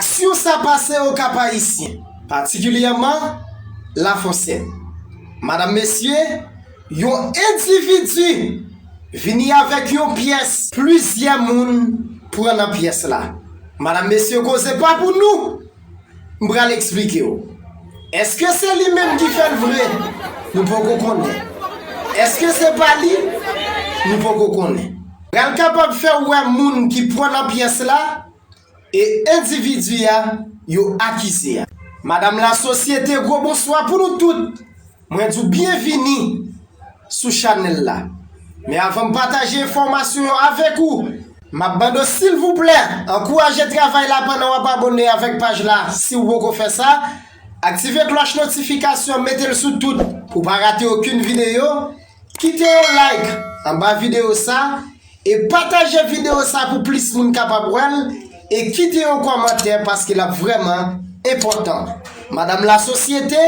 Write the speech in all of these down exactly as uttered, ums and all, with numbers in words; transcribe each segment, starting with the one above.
Aksyon sa pase Okap Ayisyen, patikilyèman Lafòsèt. Madanm, mesye, yon endividi vini avèk yon pyès, plizyè moun pran nan pyès la. Madanm, mesye, koze pa pou nou. M pral eksplike w. Èske se li menm ki fè l vre? Nou poko konnen. Èske se pa li? Nou poko konnen. Pral kapab fè w wè moun ki pran nan pyès la e endividi a yo akize a. Madanm, lasosyete, gwo bonswa pou nou tout. Mwen di w byenvini sou chanèl la. Men avan m pataje enfòmasyon yo avèk ou, m ap mande w silvouplè, ankouraje travay la pandan w ap abòne avèk paj la si w poko fè sa. Aktive klòch notifikasyon, mete l sou tout pou w pa rate okenn videyo. Kite yon like anba videyo sa e pataje videyo sa pou plis moun kapab wè l e kite yon kòmantè paske l ap vrèman enpòtan. Madanm, lasosyete,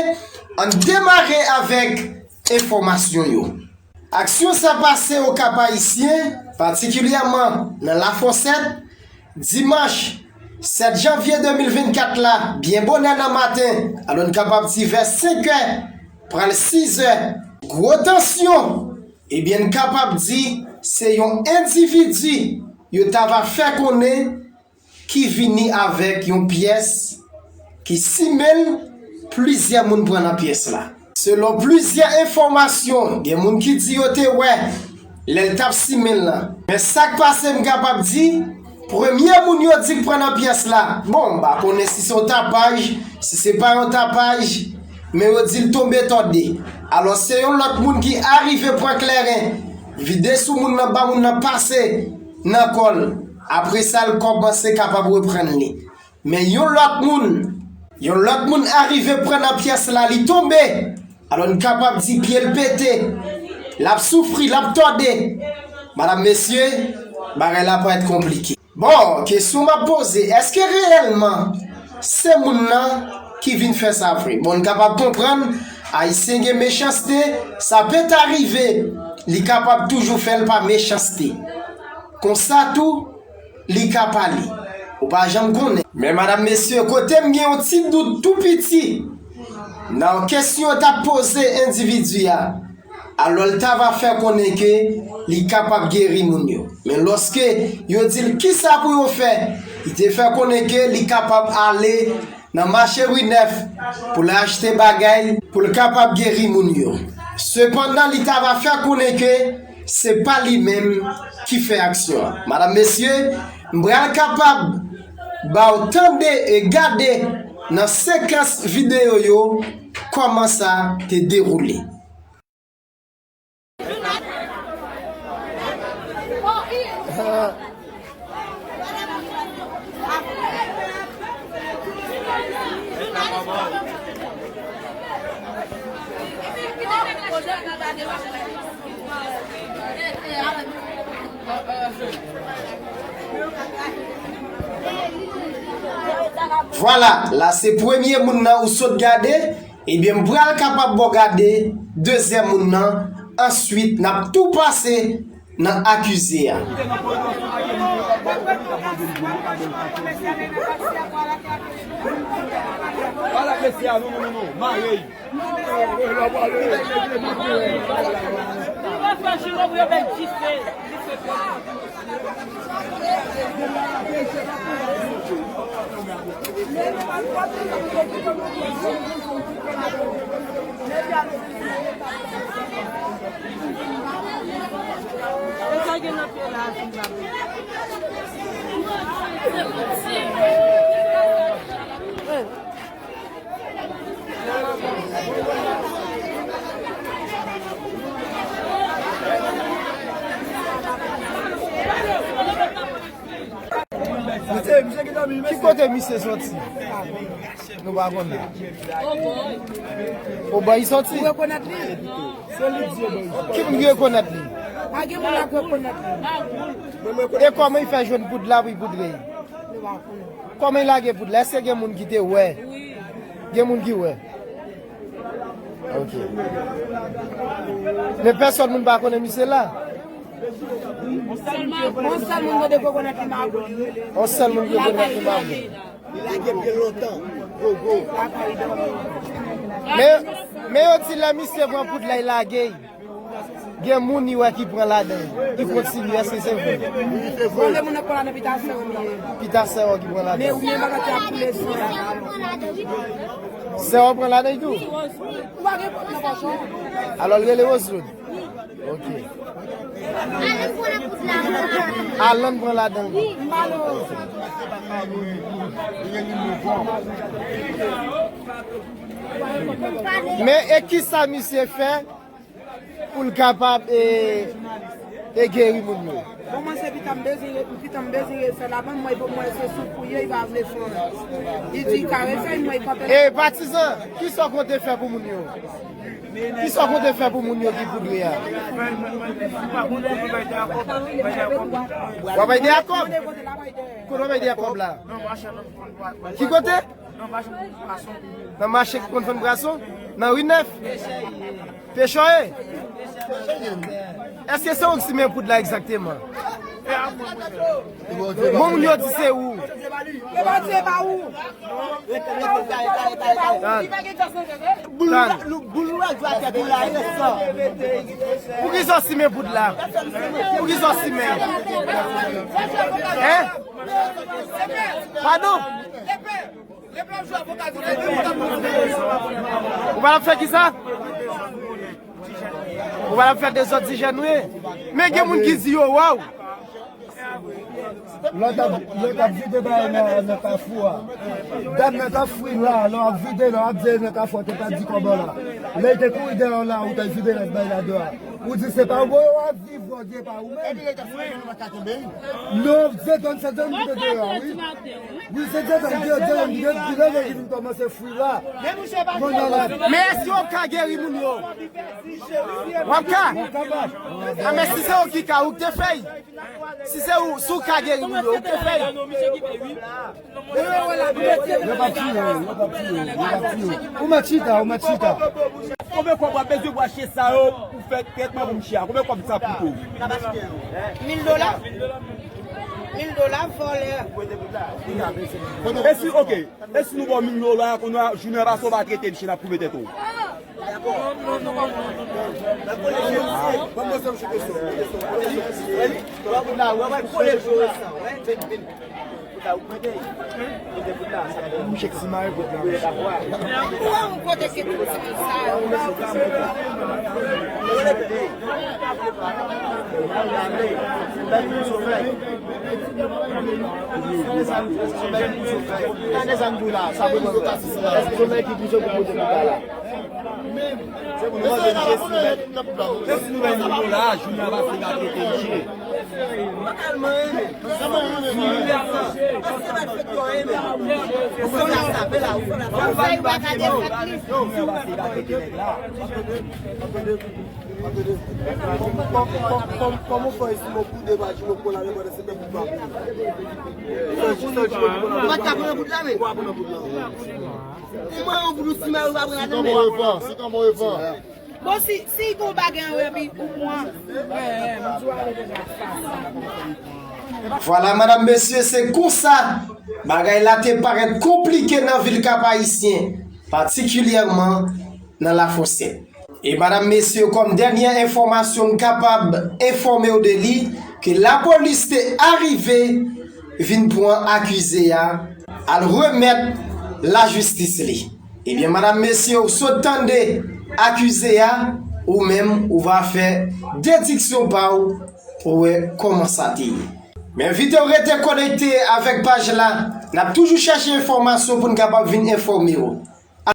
ann demare avèk enfòmasyon yo. Aksyon sa pase Okap Ayisyen, patikilyèman nan Lafòsèt, dimanch sèt janvye de mil vennkat la, byen bonè nan maten, alò n kapab di vè senk è, pral sis è. Gwo tansyon, ebyen, n kapab di se yon endividi yo ta va fè konnen ki vini avèk yon pyès ki simen l, plizyè moun pran nan pyès la. Selon plizyè enfòmasyon, gen moun ki di yo te wè lè l t ap simen l lan. Men sa k pase, m kapab di, premye moun yo di k pran nan pyès la, bon, m pa konnen si se yon tapaj, si se pa yon tapaj, men yo di l tonbe tòde. Alò, se yon lòt moun ki arive pran klèren, vide sou moun nan, ba moun nan pase nan kò l. Apre sa, l kòmanse kapab reprann li. Men yon lòt moun, yon lòt moun arive pran nan pyès la, li tonbe. Alò, n kapab di pye l pete, l ap soufri, l ap tòde. Madanm, mesye, bagay la parèt konplike. Bon, kesyon m ap poze, èske reyèlman se moun nan ki vin fè sa vre? Bon, n kapab konprann, Ayisyen gen mechanste, sa pèt arive, li kapab toujou fè l pa mechanste. Konsa tou, li ka pale. Ou pa janm konnen. Men, madanm, mesye, kote m gen yon ti dout tou piti nan kesyon yo t ap poze endividi a, alò l ta va fè konnen ke li kapab geri moun yo. Men lòske yo di l kisa pou yo fè, li te fè konnen ke li kapab ale nan mache Ri Nèf pou l achte bagay pou l kapab geri moun yo. Sepandan, li ta va fè konnen ke se pa li menm ki fè aksyon an. Madanm, mesye, m pral kapab ba w tande e gade nan sekans videyo yo kòman sa te dewoule. Vwala, la se premye moun nan ou sot gade. Ebyen, m pral kapab ba w gade dezyèm moun nan. Answit, n ap tou pase nan akize a. Ki kote misye soti? Nou pa konnen. Obòy li soti? Ou rekonèt li? Se li di Obòy li soti. Ki moun ki rekonèt li? Pa gen moun la k rekonèt li. E kòman li fè jwenn poud la pou li poudre? Nou pa konnen. Kòman li lage poud la? Èske gen moun ki te wè? Gen moun ki wè? Ok. Men pèsòn moun pa konnen misye la? Yon sèl moun mwen te rekonèt li, Mavou. Yon sèl moun ki rekonèt li, Mavou. Lage pye lontan. Go, go. Men, men yo di lè misye pran poud la, l lage l. Gen moun li wè ki pran ladan, ki kontinye, èske se vre? Li se vre. Konbyen moun nan pran ladan pita sè w li ye? Pita sè w ki pran ladan. Men ou menm bagay te ap koule san. Sè w pran ladan tou? Ou pa gen pwoblèm nan kòchon. Alò l rele Roselyn. Ok. Alan pran ladan. Men e kisa misye fè pou l kapab e, e geri moun yo? Bon, mwen se pita m bezwen, pita m bezwen fè laban mwen, bon, mwen se sou kouye, li pa vle fè. Li di ka refè, mwen kanpe. E patizan, kisa w konte fè pou moun yo? Kisa w konte fè pou moun yo ki poudre a? W ap bay de a kòb? Kote w ap bay de a kòb la? Ki kote? Nan mache ki konn vann pwason? Nan ri nèf? Pechòye? Èske se ou ki simen poud la egzakteman? Bon, moun yo di se ou. Tann. Tann. Poukisa w simen poud la? Poukisa w simen? Hein? Padon? Ou pa ap fè kisa? Ou pa ap fè dezòd dijèn wi. Men gen moun ki di yo, waw. Lè w t ap, lè w t ap vide bagay nan, nan kafou a. Dam nan t ap fri la, lè w ap vide, lè w ap vide nan kafou a, te pa di kòman la. Lè l te kouri dèyè w la, ou te vide rès bagay ladan a. Ou di se pa ou, bon, w ap viv, Bondye pa ou menm. Non, se zòn, se zòn ki te deyò a, wi. Wi, se zòn, se zòn ki te deyò, ki vin kòmanse fri la. Men èske w ka geri moun yo? W ap ka? A, men si se ou ki ka, ou k te fè l. Si se ou, si w ka geri moun yo, ou k te fè l. Yo p ap tiye w, yo p ap tiye w, yo p ap tiye w. Ou mèt chita, ou mèt chita. Konbyen kòb w ap bezwen pou achte sa yo, pou fè trètman pou misye a? Konbyen kòb sa koute w? Mil dola. Mil dola, vòlè. E si, ok, e si nou ba w mil dola, kounye a, jounen an pase, w pa trete misye, n ap koupe tèt ou. Mouche k simare bout la. Gade sa m di w la, sa pou mwen. Èske se mwen ki di se pou mwen la? Se pou nou mande misye si mèt. Èske nou bay moun yo la, jounen an pase, n a trete misye. Jounen an pase, n a trete nèg la. Kòman w fè estimé w pou de pa jime w pou la, men pandan se tan pou pa pou. Ou pa t ka pran bout la, men. Ou pa pran bout la. Ou mwen yon bout ou simen, ou pa pran ladan, men. Bon, si, si gon bagay anlè, epi ou pran. Vwala, madam, mesye, se konsa bagay la te parèt konplike nan vil Kap Ayisyen, patikilyèman nan Lafòsèt. E madam, mesye, kòm dènye enfòmasyon m kapab enfòme w de li, ke lapolis te arive vin pran akize a, al remèt lajistis li. Ebyen, madam, mesye, w sot tande akize a, ou menm, ou va fè dediksyon pa w pou wè kòman sa te ye. Men envite w rete konekte avèk paj la, n ap toujou chèche enfòmasyon pou n kapab vin enfòme w.